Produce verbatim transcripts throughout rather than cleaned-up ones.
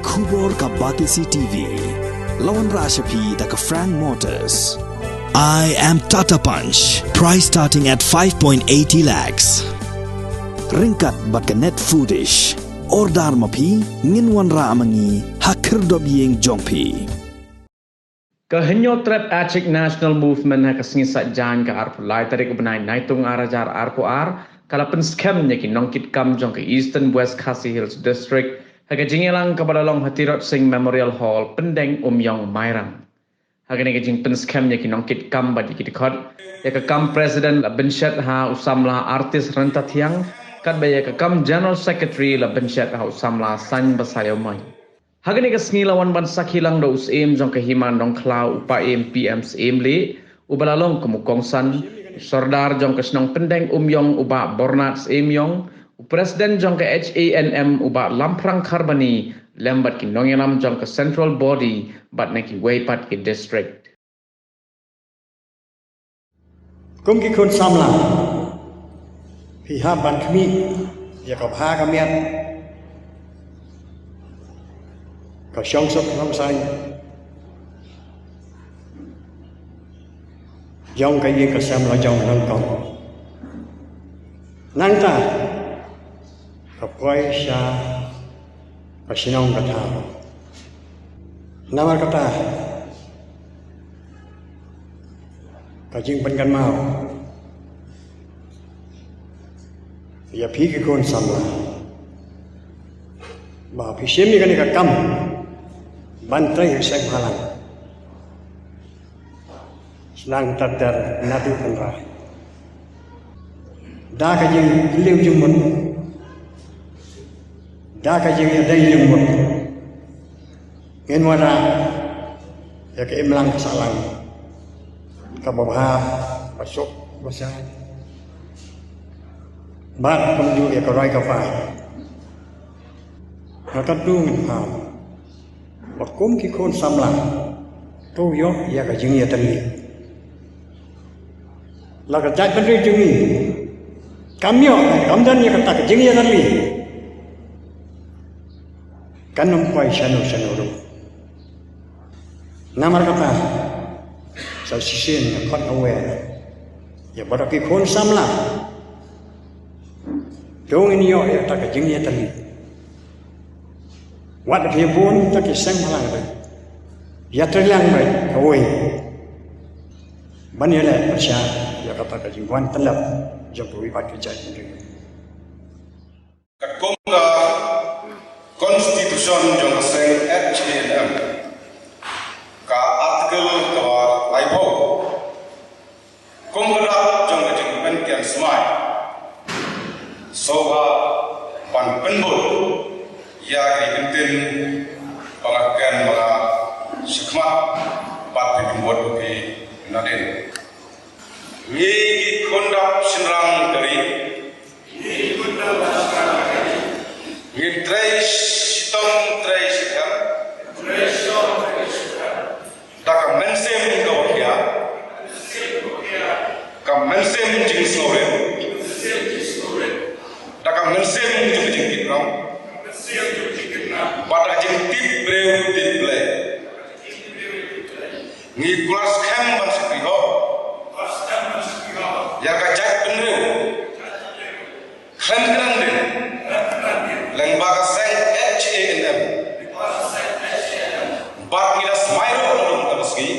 Khubor ka Batesi T V. La wanrah sha phi da ka Frank Motors. I am Tata Punch. Price starting at five point eighty lakhs. Ryngkat bad ka Net Foodish. Order ma phi, ngin wanrah ma ngi ha khyrdop ïing jong phi. Ka Hynñiewtrep Achik National Movement ha ka sngi Saitjaiñ ka arphew lai tarik u bnai Naitung ar hajar arphew ar, ka la pynskhem ïa ki nongkitkam jong ka Eastern West Khasi Hills District ha ka jingïalang kaba la long ha Tirot Sing Memorial Hall, Pyndengumiong, Mairang. Ha kane ka jingpynskhem ïa ki nongkitkam bad ïa ki dkhot ïa ka kam, President la bynshet ha u samla Artist Ryntathiang, katba ïa ka kam General Secretary la bynshet ha u samla Saiñbasaiawmai. Ha kane ka sngi la wan ban sakhi lang da u Syiem jong ka Hima Nongkhlaw, u Paiem P M Syiemlieh, uba la long kum u kongsan, u Sordar jong ka shnong Pyndengumiong, u Bah Bornat Syiemiong, u President jong ka H A N M, u Bah Lamphrang Kharbani, lem bad ki nongïalam jong ka Central Body bad na kiwei pat ki district. Kum ki khun samla, phi hap ban khmih ïa ka bha ka miat, ka shongsuk shongsaiñ jong ka ïing ka sem la jong nyngkong. Nangta ka poi sha ka shnong ka thaw. Namar kata ka jingpynkynmaw ïa phi ki khun samla ba phi shim ïa kane ka kam ban trei ha seng bhalang. Sdang tad ter naduh tynrai. Da ka jingkylliang jingmut, da ka jingïadei jingmut, ngin wanrah ïa ka imlang ka sahlang kaba bha, ba suk ba shai. Bad kumjuh ïa ka roi ka par. Nga kyntu ngin pham ba kum ki khun samla, to ïoh ïa ka jingïatylli. La ka jaitbynriew jong ngi kam ïoh, kam don ïa kata ka jingïatylli, kan ym poi shano shano ruh. Namar kata, sa shisien nga khot nga wer ïa baroh ki khun samla, to ngin ïoh ïa kata ka jingïatylli. Wat la ki bun ta ki seng bhalang ruh, ïatreilang beit kawei ban ïaleh pyrshah ïa kata ka jingwan tyllep jong kawei pat ka jaitbynriew. Katkum ka Constitution jong ka seng H A N M, ka Article kaba laiphew, kum ka dak jong ka jingpynkian smai, sngewbha ban pynbud ïa ki kyntien ba nga kren, ba nga shakhmat bad phi pynbud ïa ki nadien. Ngi ki khun dap shynrang ka ri, ngi trei shitom trei shikhem da ka mynsiem kaba khia, ka mynsiem jingsngewrit, da ka mynsiem jong ka jingkitnam, bad da ka jingtip briew tip Blei. Ngi kular skhem ban shakri hok ïa ka jaitbynriew khlem kynang dien, lyngba ka seng H A N M, bad ngi da smai ruh na ka bynta ka sngi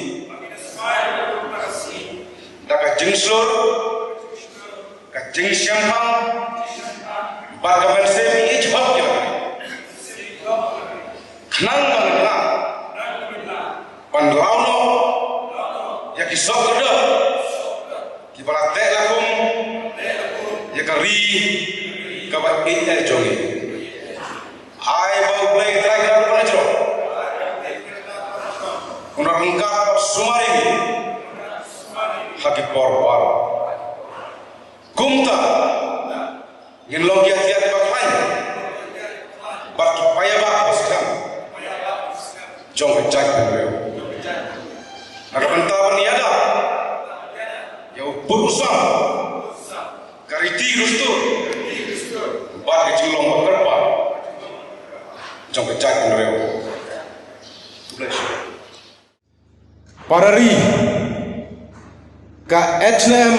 da ka jingshlur, ka jingshemphang bad ka mynsiem ïeit hok ïa ka ri, khnang ba ngin lah ban law noh ïa ki soh kyrdoh kiba la teh lakum ïa ka ri kaba ïeit jong ngi. Ai ba U Blei Trai ka ban jrong, un ryngkat bad sumar ïa ngi ha ki por baroh. Kumta ngin long ki atiat ba khlaiñ bad ki paidbah ba skhem jong ka jaitbynriew. Na ka bynta ban ïada ïa u pud u sam, ka riti ka dustur bad ka jinglong ba kyrpang jong ka jaitbynriew. Para ri, ka H N M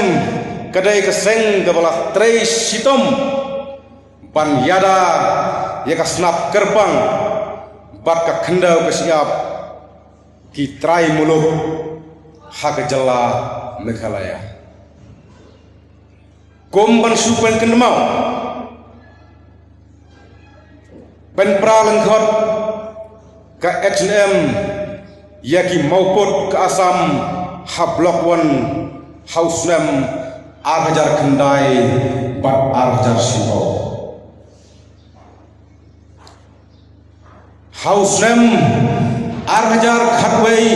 ka dei ka seng kaba la trei shitom ban ïada ïa ka snap kyrpang bad ka khyndew ka shyiap ki trai muluk ha ka jylla Meghalaya. Kum ban shu pynkynmaw, pynpra lyngkot ka H N M ïa ki mawpud ka Assam ha Block One ha u snem ar hajar khyndai bad ar hajar shiphew. Ha u snem ar hajar khatwei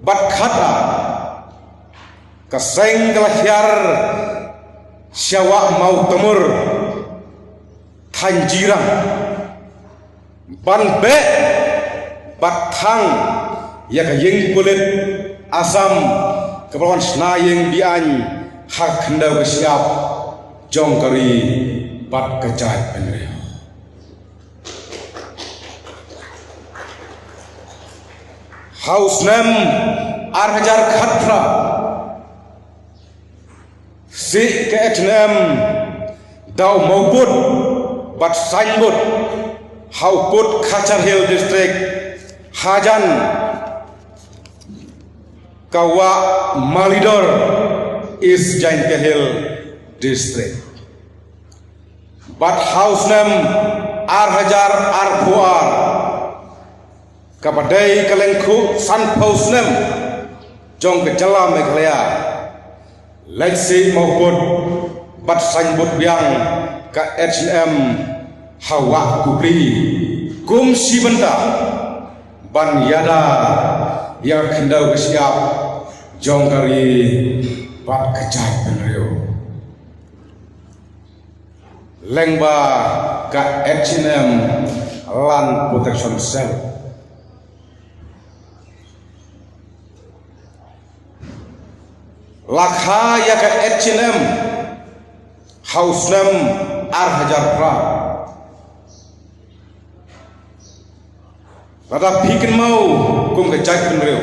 bad khatar, ka seng ka la hiar sha Wah Mawtamur, thaiñ Jirang, ban beh bad thang ïa ka ïing pulit Assam kaba la wan shna ïing be-aiñ ha ka khyndew ka shyiap jong ka ri bad ka jaitbynriew. Ha u snem ar hajar khatphra, sih ka H N M da u mawpud bad saiñbud ha u pud Cachar Hill District, hajan ka Wah Malidor, East Jaintia Hill District. Bad ha u snem ar hajar arphew ar, kaba dei ka lyngkhuh sanphew snem jong ka jylla Meghalaya, leit sih mawpud bad saiñbud biang ka H N M ha Wah Kupri kum shi bynta ban ïada ïa ka khyndew ka shyiap jong ka ri bad ka jaitbynriew. Lyngba ka H N M Land Protection Cell, la kha ïa ka H N M ha u snem ar hajar phra. Lada phi kynmaw kum ka jaitbynriew,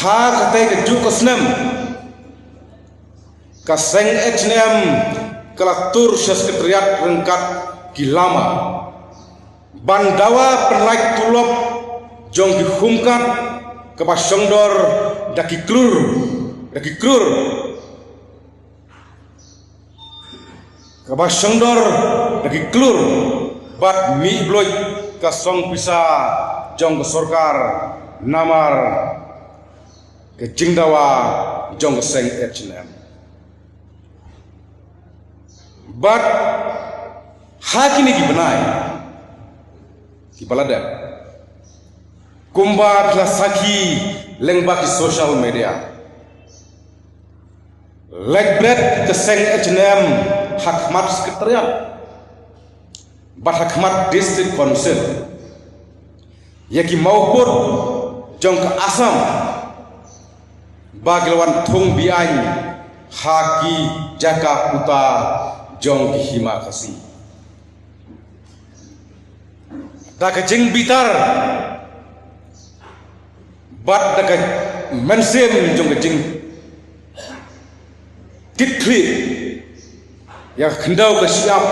ha katei ka juk ka snem, ka seng H N M ka la tur sha Secretariat ryngkat ki lama ban dawa pynlait tulop jong ki khumkat kaba shongdor da ki klur, da ki klur, kaba shongdor da ki klur bad mih bluit ka song pisa jong ka sorkar namar ka jingdawa jong ka seng H N M. Bad ha kine ki bnai kiba la dep, kumba phi la sakhi lyngba ki social media, leit bret ka seng H N M ha khmat Secretariat bad ha khmat District Council ïa ki mawpud jong ka Assam ba ki la wan thung be-aiñ ha ki jaka puta jong ki Hima Khasi. Da ka jingbitar bad da ka mynsiem jong ka jingkitkhlieh ïa ka khyndew ka shyiap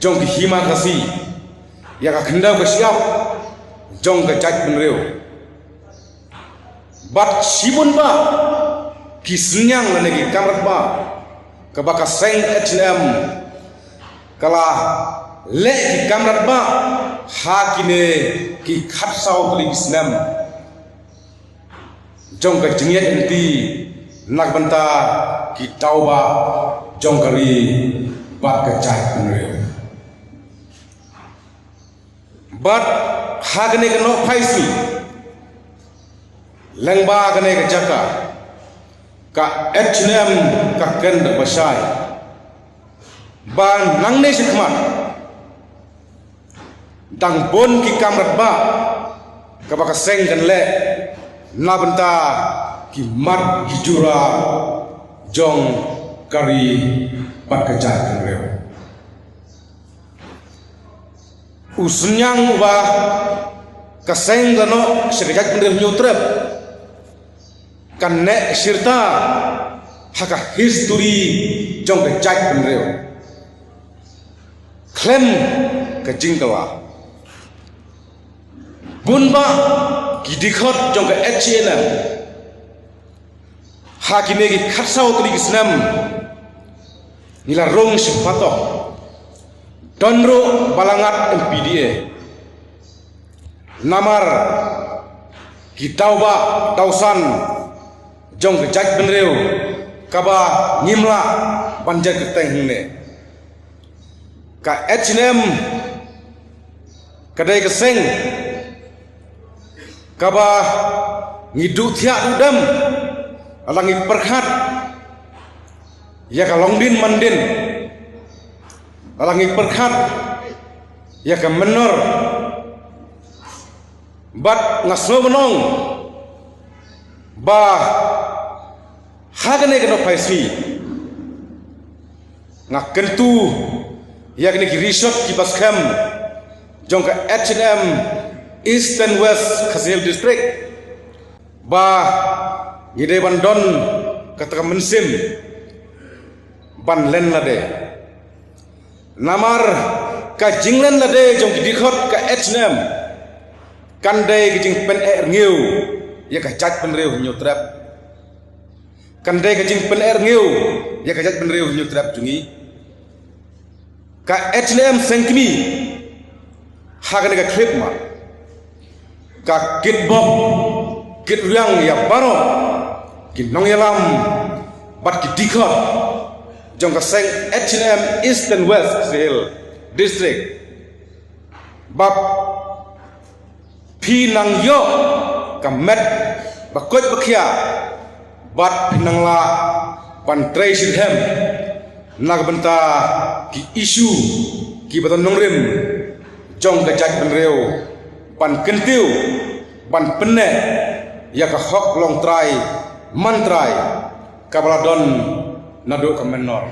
jong ki Hima Khasi, ïa ka khyndew ka shyiap jong ka jaitbynriew. Bad shibun bah ki synñiang lane ki kamratbah kaba ka seng H N M ka la leh ki kamratbah ha kine ki khatsaw tylli ki snem jong ka jingïaid lynti na ka bynta ki daw bah jong ka ri bad ka jaitbynriew. Bad ha kane ka Nohphaisngi, lyngba kane ka jaka, ka H N M ka kren da kaba shai ba nangne shakhmat dang bun ki kamratbah kaba ka seng kan leh na bynta ki mat ki jura jong ka ri bad ka jaitbynriew. U synñiang uba ka seng ka noh sha ka jaitbynriew Hynñiewtrep kan neh shirta ha ka history jong ka jaitbynriew. Khlem ka jingkylla, bun bah ki dkhot jong ka H A N M ha kine ki khatsaw tylli ki snem ngi la rung shim patok. Don ruh ba la ngat M P D A. Namar ki daw ba daw san jong ka jaitbynriew kaba ngim lah ban jait kyrteng hangne. Ka H A N M ka dei ka seng kaba ngi duh thiah duh dem lada ngi pyrkhat ïa ka longdin mandin, lada ngi pyrkhat ïa ka mynnor. Bad nga sngew ban ong ba ha kane ka nongphaisngi nga kyntu ïa kine ki rishot kiba skhem jong ka H A N M East and West Khasi Hills District ba ngi dei ban don kata ka mynsiem ban len lade. Namar ka jinglen lade jong ki dkhot ka H A N M kan dei ka jingpyneh rngiew ïa ka jaitbynriew Hynñiewtrep. Kan dei ka jingpyneh rngiew ïa ka jaitbynriew Hynñiewtrep jong ngi. Ka H A N M seng kmie ha kane ka khyllipmat ka kitbok kitrwiang ïa baroh ki nongïalam bad ki dkhot jong ka seng H A N M East and West Khasi Hills District. Ba phi nang ïoh ka met ba koit ba khiah bad phi nang lah ban trei shitrhem na ka bynta ki issue kiba don nongrim jong ka jaitbynriew, ban kyntiew ban pynneh ïa ka hok longtrai mantrai kaba la don naduh ka mynnor.